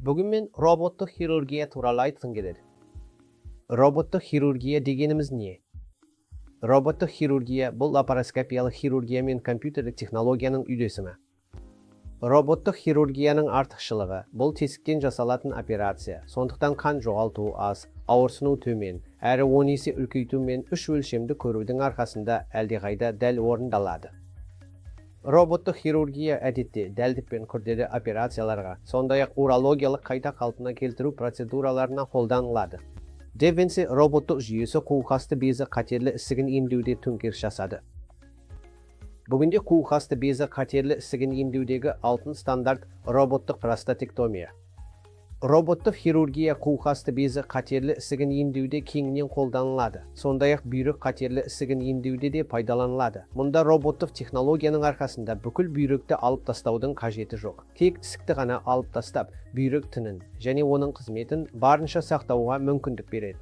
Бүгін мен роботтық хирургия туралы айтқым келеді. Роботтық хирургия дегеніміз не? Роботтық хирургия – бұл лапароскопиялық хирургия мен компьютерлік технологияның үйлесімі. Роботтық хирургияның артықшылығы – бұл тесіктен жасалатын операция, сондықтан қан жоғалту аз, ауырсыну төмен, әрі 10 есе үлкейту мен үш өлшемді көрудің арқасында әлдеқайда дәл орындалады. Роботтық хирургия әдетте дәлдік пен күрделі операцияларға, сондай-ақ урологиялық қайта қалпына келтіру процедураларына қолданылады. Da Vinci роботтық жүйесі қуықасты безі қатерлі ісігін емдеуде төңкеріс жасады. Бүгінде қуықасты безі қатерлі ісігін емдеудегі алтын стандарт – роботтық простатектомия. Роботтық хирургия қуықасты безі қатерлі ісігін емдеуде кеңінен қолданылады. Сондай-ақ бүйрек қатерлі ісігін емдеуде де пайдаланылады. Мұнда роботтық технологияның арқасында бүкіл бүйректі алып тастаудың қажеті жоқ. Тек ісікті ғана алып тастап, бүйрек тінін және оның қызметін барынша сақтауға мүмкіндік береді.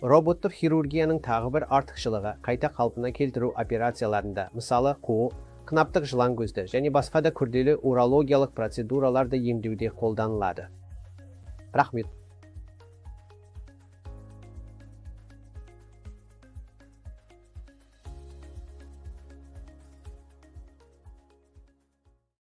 Роботтық хирургияның тағы бір артықшылығы – қайта қалпына келтіру операцияларында, мысалы, қуық, қынаптық жылан көзді және басқа да күрделі урологиялық процедураларды емдеуде қолданылады. Рахмет.